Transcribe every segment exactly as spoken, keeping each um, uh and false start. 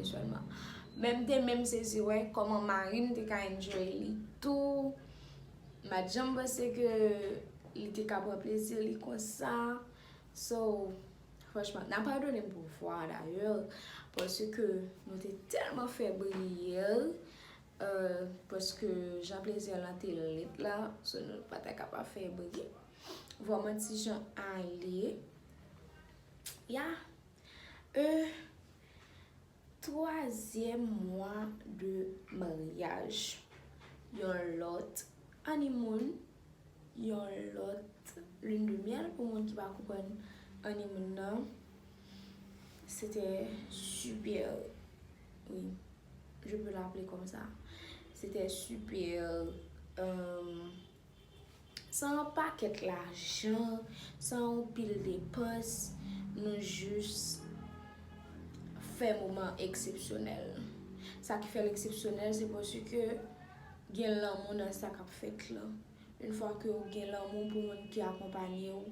sèlman. Men m te menm sezi wè kòman mari m te ka enjoy li tou. M pa t janm panse ke li te ka pran plezi li konsa. So, franchman, n a padone m pou vwa a dayè, paske nou te tèlman fè briye l, euh, paske jan plezi lan te lit la, so nou pa ta kapab fè briye. Vwa mwen ti jan ale. Ya. Euh, Twazyèm mwa de maryaj. Yon lòt honeymoon, yon lòt lune de miel pou moun ki pa konprann honeymoon nan. C'était super. Oui, je peux l'appeler comme ça. C'était super. Euh, San yon pakèt lajan, san yon pil depans, nou jis fè moman eksepsyonèl. Sa ki fè l eksepsyonèl, se paske gen lanmou nan sa k ap fèt la. Yon fwa ke w gen lanmou pou moun ki akonpanye w,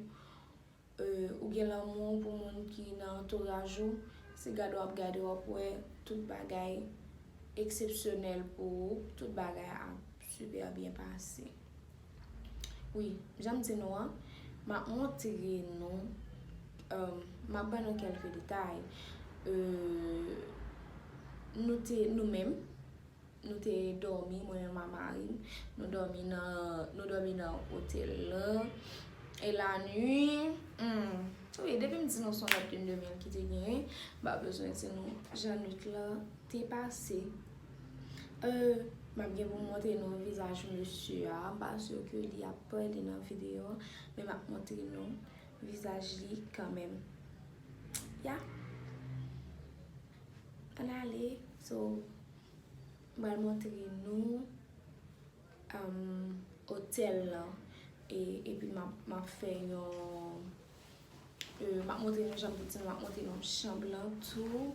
euh, ou gen lanmou pou moun ki nan antouraj ou, se gade w ap gade, w ap wè tout bagay eksepsyonèl pou ou, tout bagay ap super byen pase. Wi, jan m di nou an, m ap montre nou, euh, m ap ban nou kèlke detay. Euh, nou te, nou menm, nou te dòmi, mwen menm ak mari m, nou dòmi nan, nou dòmi nan otèl la. E lanwi, hmm, wi, depi m di nou se yon lòt lune de miel ki te genyen, m pa bezwen di nou jan nwit la te pase. Euh, m ap gen pou m montre nou vizaj mesye a, m pa si ke li ap pale nan videyo a, men m ap montre nou vizaj li kanmenm. Ya. Ann ale, so, m pral montre nou, um, otèl la, e, epi m ap, m ap fè yon, euh, m ap montre nou, jan m te di nou, m ap montre nou chanm lan tou.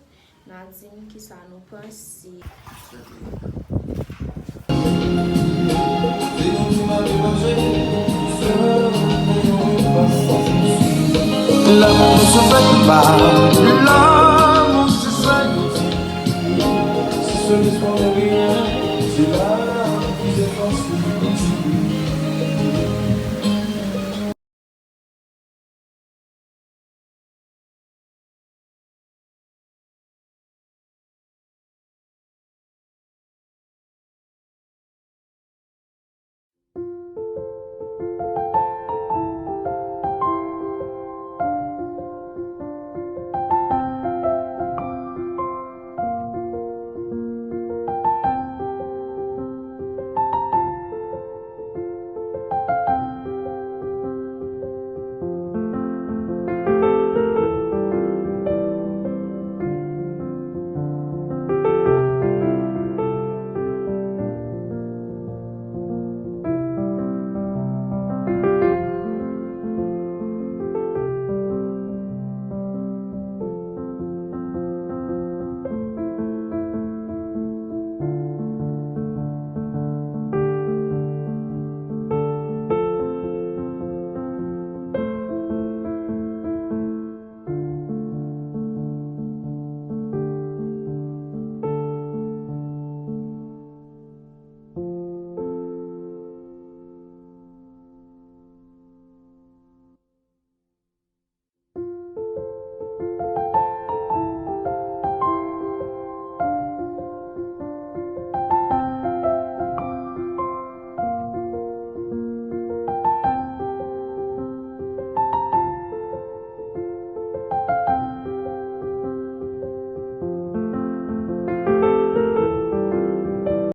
N a di m kisa nou panse. Lanmou se sa ki ba, lanmou se sa ki di. Se sèl espwa